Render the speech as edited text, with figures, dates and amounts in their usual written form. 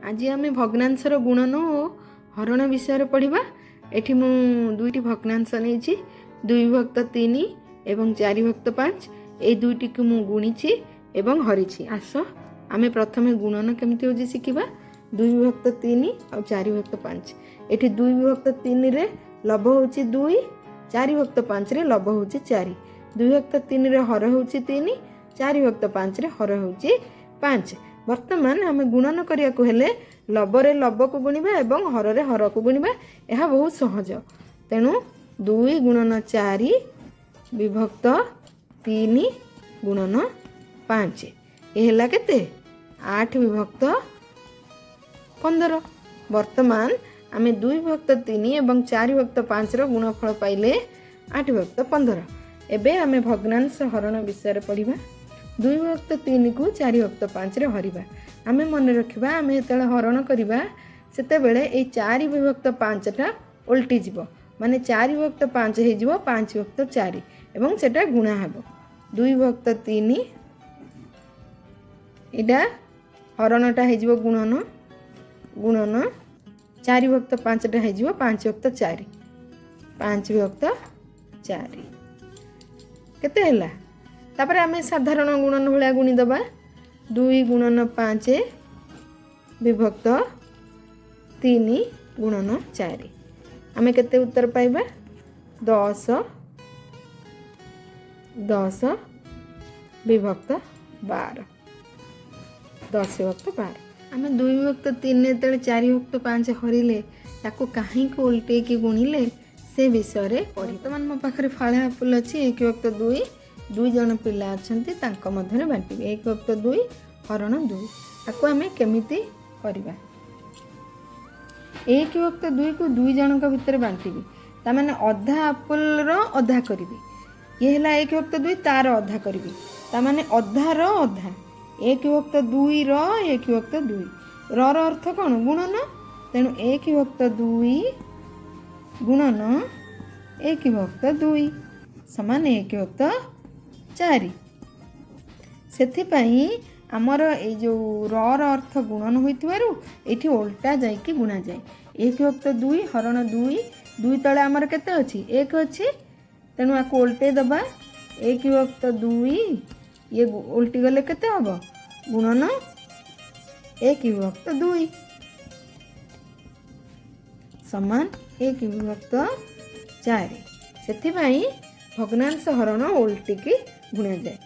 ଆଜି ଆମେ ଭଗ୍ନାଂଶର ଗୁଣନ ଓ ହରଣ ବିଷୟରେ ପଢ଼ିବା। ଏଠି ମୁଁ ଦୁଇଟି ଭଗ୍ନାଂଶ ନେଇଛି, 2 ବିଭକ୍ତ 3 ଏବଂ 4 ବିଭକ୍ତ 5। ଏଇ ଦୁଇଟିକୁ ମୁଁ ଗୁଣିଛି ଏବଂ ହରିଛି। ଆସ, ଆମେ ପ୍ରଥମେ ଗୁଣନ କେମିତି ହେଉଛି ଶିଖିବା। 2 ବିଭକ୍ତ 3 ଆଉ 4 ବିଭକ୍ତ 5। ଏଠି 2 ବିଭକ୍ତ 3ରେ ଲବ ହେଉଛି 2, 4 ବିଭକ୍ତ 5ରେ ଲବ ହେଉଛି 4। 2 ବିଭକ୍ତ 3ରେ ହର ହେଉଛି 3, 4 ବିଭକ୍ତ 5ରେ ହର ହେଉଛି 5। ବର୍ତ୍ତମାନ ଆମେ ଗୁଣନ କରିବାକୁ ହେଲେ ଲବରେ ଲବକୁ ଗୁଣିବା ଏବଂ ହରରେ ହରକୁ ଗୁଣିବା। ଏହା ବହୁତ ସହଜ। ତେଣୁ 2 ଗୁଣନ 4 ବିଭକ୍ତ 3 ଗୁଣନ 5, ଏ ହେଲା କେତେ? 8 ବିଭକ୍ତ 15। ବର୍ତ୍ତମାନ ଆମେ 2 ବିଭକ୍ତ 3 ଏବଂ 4 ବିଭକ୍ତ 5ର ଗୁଣଫଳ ପାଇଲେ 8 ବିଭକ୍ତ 15। ଏବେ ଆମେ ଭଗ୍ନାଂଶ ହରଣ ବିଷୟରେ ପଢ଼ିବା। 2 ବିଭକ୍ତ 3କୁ 4 ବିଭକ୍ତ 5ରେ ହରିବା। ଆମେ ମନେ ରଖିବା, ଆମେ ଯେତେବେଳେ ହରଣ କରିବା ସେତେବେଳେ ଏଇ 4 ବିଭକ୍ତ 5ଟା ଓଲଟିଯିବ, ମାନେ 4 ବିଭକ୍ତ 5 ହେଇଯିବ 5 ବିଭକ୍ତ 4 ଏବଂ ସେଟା ଗୁଣା ହେବ। 2 ବିଭକ୍ତ 3, ଏଇଟା ହରଣଟା ହେଇଯିବ ଗୁଣନ, ଗୁଣନ 4 ବିଭକ୍ତ 5ଟା ହେଇଯିବ 5 ବିଭକ୍ତ 4। 5 ବିଭକ୍ତ 4 କେତେ ହେଲା? ତାପରେ ଆମେ ସାଧାରଣ ଗୁଣନ ଭଳିଆ ଗୁଣିଦେବା। 2 ଗୁଣନ 5 ବିଭକ୍ତ 3 ଗୁଣନ 4। ଆମେ କେତେ ଉତ୍ତର ପାଇବା? 10, 10 ବିଭକ୍ତ 12, 10 ବିଭକ୍ତ 12। ଆମେ 2 ବିଭକ୍ତ 3 ଯେତେବେଳେ 4 ବିଭକ୍ତ 5 ହରିଲେ, ତାକୁ କାହିଁକି ଓଲଟେଇକି ଗୁଣିଲେ ସେ ବିଷୟରେ। ବର୍ତ୍ତମାନ ମୋ ପାଖରେ ଫାଳେ ଆପୁଲ ଅଛି, 1 ବିଭକ୍ତ 2। ଦୁଇ ଜଣ ପିଲା ଅଛନ୍ତି, ତାଙ୍କ ମଧ୍ୟରେ ବାଣ୍ଟିବି। 1 ବିଭକ୍ତ 2 ହରଣ 2, ତାକୁ ଆମେ କେମିତି କରିବା? 1 ବିଭକ୍ତ 2କୁ ଦୁଇ ଜଣଙ୍କ ଭିତରେ ବାଣ୍ଟିବି, ତାମାନେ ଅଧା ଆପୁଲର ଅଧା କରିବି। ଇଏ ହେଲା 1 ବିଭକ୍ତ 2, ତାର ଅଧା କରିବି, ତାମାନେ ଅଧାର ଅଧା। 1 ବିଭକ୍ତ 2ର 1 ବିଭକ୍ତ 2 ର ଅର୍ଥ କ'ଣ? ଗୁଣନ। ତେଣୁ 1 ବିଭକ୍ତ 2 ଗୁଣନ 1 ବିଭକ୍ତ 2 ସମାନ 1 ବିଭକ୍ତ 4। ସେଥିପାଇଁ ଆମର ଏଇ ଯେଉଁ ର ଅର୍ଥ ଗୁଣନ ହୋଇଥିବାରୁ ଏଇଠି ଓଲଟା ଯାଇକି ଗୁଣାଯାଏ। 1 ବିଭକ୍ତ 2 ହରଣ 2, 2 ତଳେ ଆମର କେତେ ଅଛି? 1 ଅଛି। ତେଣୁ ଆକୁ ଓଲଟେଇ ଦେବା। 1 ବିଭକ୍ତ 2, ଇଏ ଓଲଟି ଗଲେ କେତେ ହେବ? ଗୁଣନ 1 ବିଭକ୍ତ 2 ସମାନ 1 ବିଭକ୍ତ 4। ସେଥିପାଇଁ ଭଗ୍ନାଂଶ ହରଣ ଓଲଟିକି ଗୁଣାଯାଏ।